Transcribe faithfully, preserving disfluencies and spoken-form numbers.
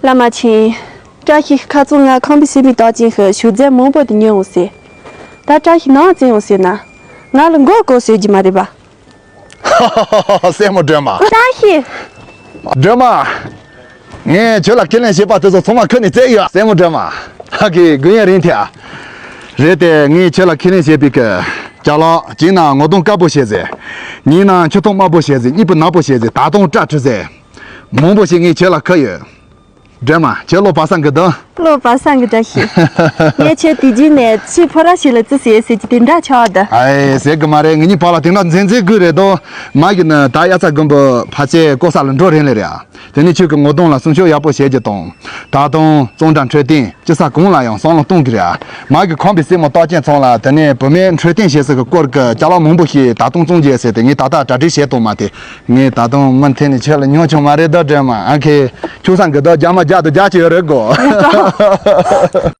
བླ་མ་ཆེན། བཀྲ་ཤིས་ཁ་རྩང་ང་ཁང་པའི་སེམས་པའི་རྟགས་ཅན་ཧི་ཞུ་རྫས་མང་པོ་དེ་ཉོས་འོང་ཟེར། ད་བཀྲ་ཤིས་ནང་བཙན་འོང་ཟེར་ན། ང་ལ་མགོ་སྐོར་ཟེར་གྱི་མ་རེད་པ། སྲས་མོ་སྒྲོལ་མ། བཀྲ་ཤིས། སྒྲོལ་མ། ངས་ཁྱོད་ལ་ཁས་ལེན་བྱས་པ་དེ་ཚོ་ཚང་མ་ཁུར་ནས་བཙལ་ཡོད། སྲས་མོ་སྒྲོལ་མ། ཧ་གི་དགུན་ཡས་རིང་ཐལ། རེད་དེ་ངས་ཁྱོད་ལ་ཁས་ལེན་བྱས་པའི་གི། ཅ་ལག་གཅིག་ན་ངོ་གདོང་དཀར་པོ་བྱས་ཟེར། གཉིས་ན་མཆུ་ཏོ་དམར་པོ་བྱས་ཟེར། གཉིས་པོ་ནག་པོ་བྱས་ཟེར། ད་དུང་སྐྲ་འཁྲུ་ཟེར། མང་པོ་ཞིག་ངས་ཁྱོད་ལ་ཁུར་ཡོད། སྒྲོལ་མ་ཁྱོད་བློ་བག་ས་འགི་འདུག་བློ་བག་ས་འགི་འདྲ་ཞིག་ངས་ཁྱོད་དུས་རྒྱུན་ནས་ཚུར་ཕོ་ར་ཞིག་ལ་བརྩི་ཟེར་ཟེར་གྱི་དེ་འདྲ་ཆགས་འདུག་ཨེ་ཟེར་གི་མ་རེད། ངེད་གཉིས་བར་ལ་དེ་འདྲ་མཛེས་མཛེས་དགོས་རེད་དོ། མ་གི་ནི་ད་དབྱར་རྩྭ་དགུན་འབུ་ཕལ་ཆེར་བཀོག་ས་ལ་འགྲོ་རན་ལེ་རེད་ཨ། དེ་ནས་ཁྱོད་ཀྱི་ངོ་གདོང་ལ་སྲུང་སྐྱོབ་ཡག་པོ་བྱེད་རྒྱུ་དང་། ད་དུང་གཙང་སྦྲ་འཕྲོད་བསྟེན་སྤྱི་ས་གང་ལ་ཡང་བསམ་བློ་གཏོང་གི་རེད་ཨ། མ་གི་ཁང་པའི་སྲས་མོ་རྟགས་ཅན་ཚང་ལ་དེ་ནས་བུད་མེད་འཕྲོད་བསྟེན་བྱེད་ས་གི་སྐོར་གྱི་ཅ་ལག་མང་པོ་ཞིག་ད་དུང་བཙོང་རྒྱུ་ཟེར་ཏེ་ངས་ད་ལྟ་གྲ་སྒྲིག་བྱས་གཏོང་མ་དེ། ངས་ད་དུང་མུ་མཐུད་ནས་ཁྱོད་ལ་ཉོ་ཆོག་མ་རེད་ད་སྒྲོལ་མ། ཨ་ཁེ། ཁྱུག་ས་འགི་ད་རྒྱ་མ་རྒྱ་དུ་རྒྱ་ཆེ་ཡོད་རེད་གོ།